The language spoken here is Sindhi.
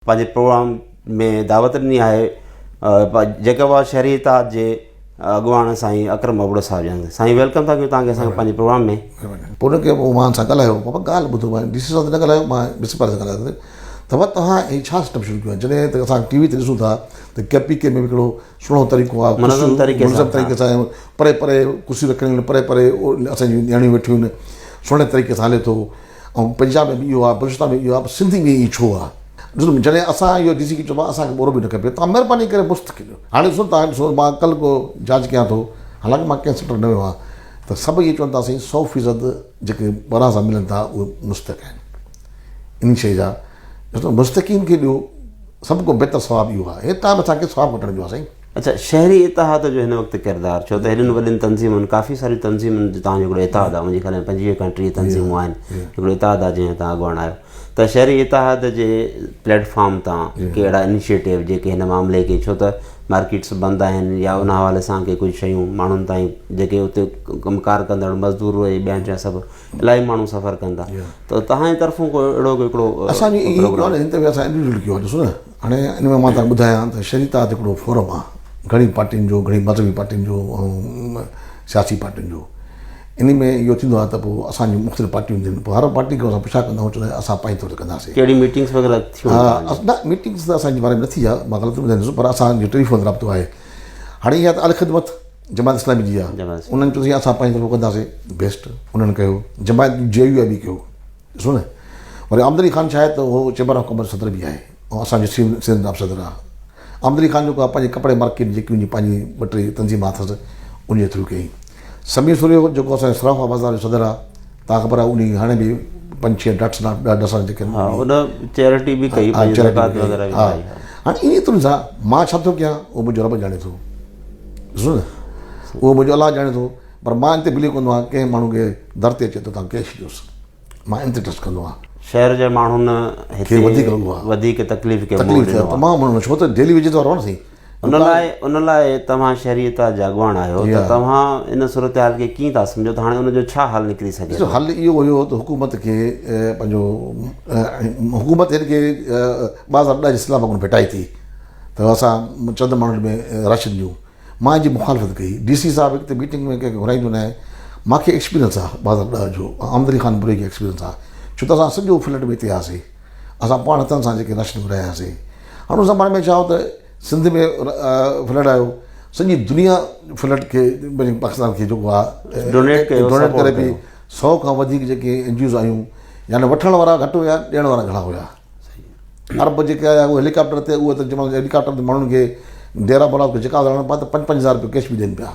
پنهنجي پروگرام ۾ دعوت ڏني آهي جيڪب آباد شهري اتحاد جي اڳواڻ سائين اڪرم ابڙو صاحب جن سائين welcome ٿا ڪيون توهان کي اسان پنهنجي پروگرام ۾. پوء ان کي پوء مان سان ڳالهايو بابا ڳالهه ٻڌو مان ڊي سي صاحب سان نه ڳالهايو مان پرنسپال سان ڳالهايو ته بابا توهان هي ڇا سسٽم شروع ڪيو آهي جڏهن ته اسان ٽي وي تي ڏسون ٿا ته ڪي پي ڪي ۾ به هڪڙو سهڻو طريقو آهي منظم طريقي سان منظم طريقي سان پري پري ڪرسيون رکيل آهن پري پري اسان جون نياڻيون ويٺيون آهن سهڻي طريقي سان هلي ٿو ۽ پنجاب ۾ به اهو آهي بلوچستان ۾ به اهو آهي پر سنڌ ۾ ائين ڇو آهي؟ ڏسو جڏهن اسان اهو ڊي سي کي چئبو آهي اسان کي ٻورو به نه کپي توهان مهرباني ڪري مفت کي ڏيو هاڻي ڏسو توهان ڏسو مان ڪل ڪو جاچ ڪيان ٿو حالانڪه مان ڪنهن سيڪٽر نه ويو آهيان ته سڀ اهي چون ٿا سائين 100% جيڪي ٻرا سان ملن ٿا اهي مستحق آهن ان شيء جا ڏسو مستحقين کي ڏيو سڀ کان بهتر ثواب اهو آهي هي تان اسان کي ثواب ڪٽڻ جو آهي سائين. اڇا شهري اتحاد جو هن وقت ڪردار ڇو ته هيڏين وڏين تنظيمن ڪافي ساريون تنظيمن جو توهان جو هڪڙو اتحاد آهي منهنجي خيال ۾ 25 کان 30 تنظيمون آهن هڪڙو اتحاد آهي جنهن توهان اڳواڻ آهيو ته شهري اتحاد جي پليٽ فارم تان ڪي اهڙا انيشيٽو جيڪي هن معاملي کي ڇو ته مارڪيٽس بند آهن يا ان حوالي سان ڪي ڪجهه شيون ماڻهن تائين جيڪي اتي ڪم ڪار ڪندڙ مزدور ۽ ٻيا ٽيا سڀ الاهي ماڻهو سفر ڪن ٿا ته توهان جي طرفون ڪو اهڙو ڪو هڪڙو اسان جي ائين ڪيو آهي هن دفعي اسان انڊيوڊيول ڪيو آهي ڏسو نه هاڻي ان ۾ مان توهان کي ٻڌايان ته شهري اتحاد هڪڙو فورم آهي گهڻي پارٽين جو گهڻي مذهبي پارٽين جو ۽ سياسي پارٽين جو ان ۾ اهو ٿيندو آهي ته پوء اسان جون مختلف پارٽيون هونديون آهن پوء هر پارٽي کان اسان پڇا ڪندا آهيون چوندا آهيون اسان پنهنجي طور تي ڪنداسين ڪهڙي ميٽنگس وغيره ٿيون ها نه ميٽنگس ته اسان جي باري ۾ نه ٿي آهي مان غلط نه ٻڌائيندس پر اسان جو ٽيليفون تي رابطو آهي هاڻي اها ته الخدمت جماعت اسلامي جي آ انهن چيو سائين اسان پنهنجي طرفون ڪنداسين بيسٽ انهن ڪيو جماعت جي يو آء به ڪيو ڏسو نه وري آمدني خان ڇا آهي ته هو چيمبر آف ڪامرس صدر به آهي ۽ اسان جو سنڌ نائب صدر آهي آمدني خان جيڪو آهي پنهنجي ڪپڙي مارڪيٽ جيڪي ان جي پنهنجي ٻه ٽي تنظيم اٿس ان جي ٿرو ڪيائين سمير سوريو جيڪو اسان جو صرافا بازار جو صدر آهي تان خبر آهي انهي هاڻي به پنج ڇهه ڊاڪٽر صاحب ڏهه ڏهه سال جيڪي ها ان چيرٽي به ڪئي پنهنجي زڪوات وغيره به ڪئي هاڻي ائين طرح سان مان ڇا ٿو ڪيان اهو منهنجو رب ڄاڻي ٿو ڏسو نه اهو منهنجو الله ڄاڻي ٿو پر مان ان تي بليو ڪندو آهيان ڪنهن ماڻهو کي در تي اچي ته تان ڪيش ڏيوس مان ان تي ٽرسٽ ڪندو آهيان. شهر جي ماڻهن هتي وڌيڪ لڳو آهي وڌيڪ تڪليف کي منهن ڏنو آهي تمام ماڻهن ڇو ته ڊيلي ويجز وارو آهي نه سائين ان لاء ان لاء توهان شهري اتحاد جا اڳواڻ آهيو ته توهان ان صورتحال کي ڪيئن ٿا سمجهو ته هاڻي ان جو ڇا حل نڪري سگهي ٿو؟ حل اهو هيو ته حڪومت کي پنهنجو حڪومت هن کي 2010 جي سلام وانگر ڀيٽائي ٿي ته اسان چند ماڻهن ۾ راشن ڏيون مان ان جي مخالفت ڪئي ڊي سي صاحب هڪ ته ميٽنگ ۾ ڪنهن کي گهرائيندو ناهي مان کي ايڪسپيرينس آهي 2010 جو آمدني خان بروهي کي ايڪسپيرينس آهي ڇو ته اسان سڄو فلڊ ۾ هتي هئاسين اسان پاڻ هٿن سان جيڪي راشن ورهاياسين هاڻي ان زماني ۾ ڇا هو ته سنڌ ۾ فلڊ آيو سڄي دنيا فلڊ کي پاڪستان کي جيڪو آهي ڊونيٽ ڪيو ڊونيٽ ڪري پئي 100 کان وڌيڪ جيڪي اين جي اوز آيون يعني وٺڻ وارا گهٽ هيا ڏيڻ وارا گهڻا هيا عرب جيڪي آيا اهي هيليڪاپٽر تي اهي ته جنهن مهل هيليڪاپٽر تي ماڻهن کي ڊيرا بلوچ کي جيڪا هلڻ پيا ته پنج پنج هزار روپيو ڪيش به ڏين پيا.